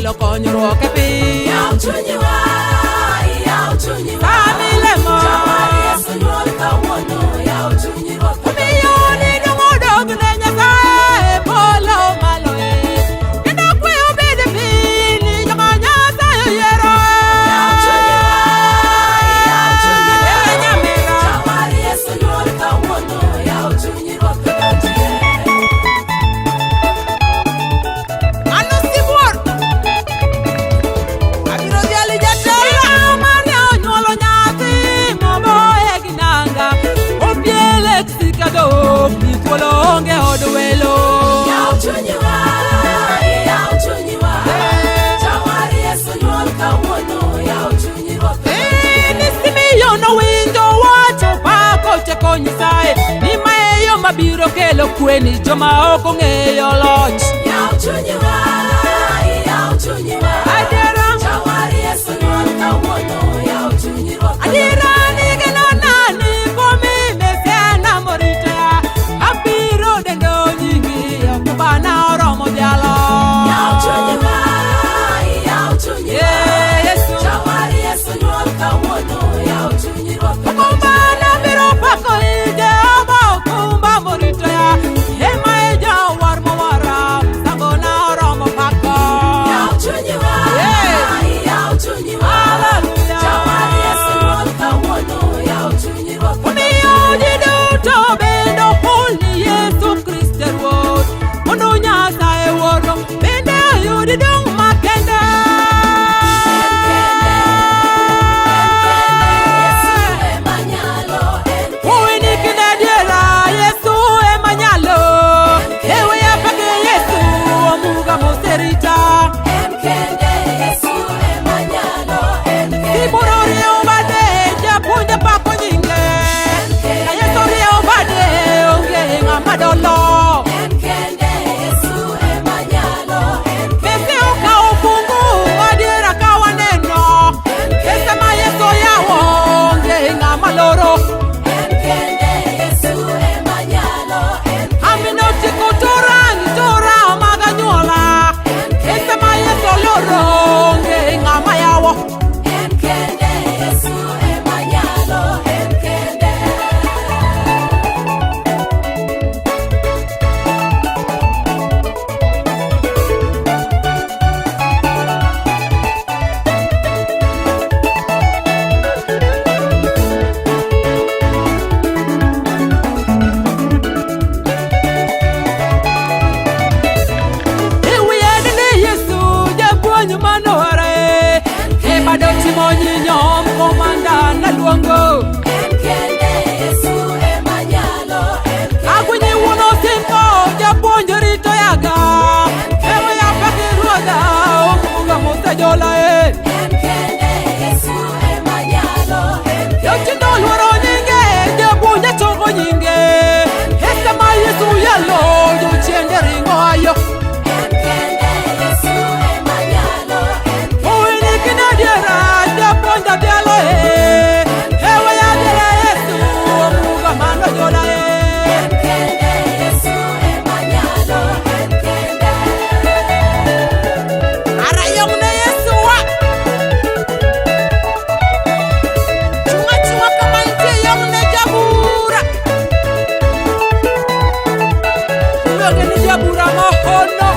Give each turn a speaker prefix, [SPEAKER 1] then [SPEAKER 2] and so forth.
[SPEAKER 1] kelo konyruok e piny.
[SPEAKER 2] Yaw chunyiwa, yaw chunyiwa.
[SPEAKER 1] Samilemo.
[SPEAKER 2] Jawar Yesu nyuol kawuono, yaw chunyi Ruoth.
[SPEAKER 1] Omiyo nindo modong ne Nyasaye polo malo e. Kendo kwe obed e piny ni joma Nyasaye oyiero.
[SPEAKER 2] Yaw chunyiwa, yaw chunyiwa.
[SPEAKER 1] Ewe nyamera.
[SPEAKER 2] Jawar Yesu nyuol kawuono, yaw chunyi Ruoth odonjie.
[SPEAKER 1] Mano sibuor. Abiro dhiali jatelo. Mane onyuolo nyathi moboye gi nanga. Opiele sika dhok ni thuolo onge od welo.
[SPEAKER 2] Yaw chunyiwa, yaw chunyiwa. Jawar Yesu nyuol kawuono, yaw chunyi Ruoth odonjie.
[SPEAKER 1] Ni Simeon owinjo wacho pako teko Nyasaye ni mae yo mabiro kelo kwe ni joma ok ong'eyo loch.
[SPEAKER 2] Yaw chunyiwa, yaw chunyiwa.
[SPEAKER 1] Adiera.
[SPEAKER 2] Jawar Yesu nyuol kawuono, yaw chunyi Ruoth
[SPEAKER 1] Adiera ni geno nani kuomi Mesia morita abiro dendo nyingi okubana oromo jalo.
[SPEAKER 2] Yaw chunyiwa, yaw chunyiwa.
[SPEAKER 1] Yeah, Yesu.
[SPEAKER 2] Jawar Yesu nyuol kawuono, yaw chunyi Ruoth
[SPEAKER 1] Okumbana biro pako i Jehova okumba morita ema e jawar mowara sangona oromo pako.
[SPEAKER 2] Yaw chunyiwa,
[SPEAKER 1] Yeah.
[SPEAKER 2] yaw chunyiwa.
[SPEAKER 1] Hallelujah.
[SPEAKER 2] Jawar Yesu nyuol kawuono, yaw chunyi Ruoth
[SPEAKER 1] Omiyo ji duto bende ohul ni Yesu Kristo e Ruoth mondo Nyasaye Wuoro bende oyud duong' makende.
[SPEAKER 2] En kende, en kende, Yesu ema nyalo, en
[SPEAKER 1] Wuowi ni
[SPEAKER 2] kende.
[SPEAKER 1] kinde adiera Yesu ema nyalo. Ewe apake Yesu omuga moserita.
[SPEAKER 2] En kende, Yesu ema nyalo, en kende.
[SPEAKER 1] Sibuor oriewo bade japuonj apako nyinge. Ka Yesu oriewo bade onge ng'ama dolo.
[SPEAKER 2] En kende, Yesu ema nyalo, en
[SPEAKER 1] Mese okawo fungu adiera ka waneno. Pesa ma Yesu oyawo onge ng'ama loro.
[SPEAKER 2] En kende, Yesu ema nyalo, en
[SPEAKER 1] Amino tieko tora gi tora mag anyuola. Pesa ma Yesu oloro onge ng'ama yawo.
[SPEAKER 2] En kende, Yesu ema nyalo, en kende.
[SPEAKER 1] Ewi ni Yesu japuonj manoware. Ema dotimo nyinyo komanda naluongo.
[SPEAKER 2] En kende, Yesu ema nyalo, en kende.
[SPEAKER 1] Agwinyi wuon osimbo japuonj rito yaga. Ewe apaki ruodha omuga mosejola e.
[SPEAKER 2] En kende, Yesu ema nyalo, en kende.
[SPEAKER 1] Jochindo oluoro nyinge japuonj achoko nyinge. Esa ma Yesu yalo jochiende ringo ayo.
[SPEAKER 2] En kende, Yesu ema nyalo, en kende.
[SPEAKER 1] Owini kinde adiera japuonj adhialo e. Ewe adiera Yesu omuga mano jola e.
[SPEAKER 2] En kende, Yesu ema nyalo, en kende.
[SPEAKER 1] Arayong ne Yesu wa. Chunga chunga kama nitie yong ne jabura. Iluonge ni jabura mohono.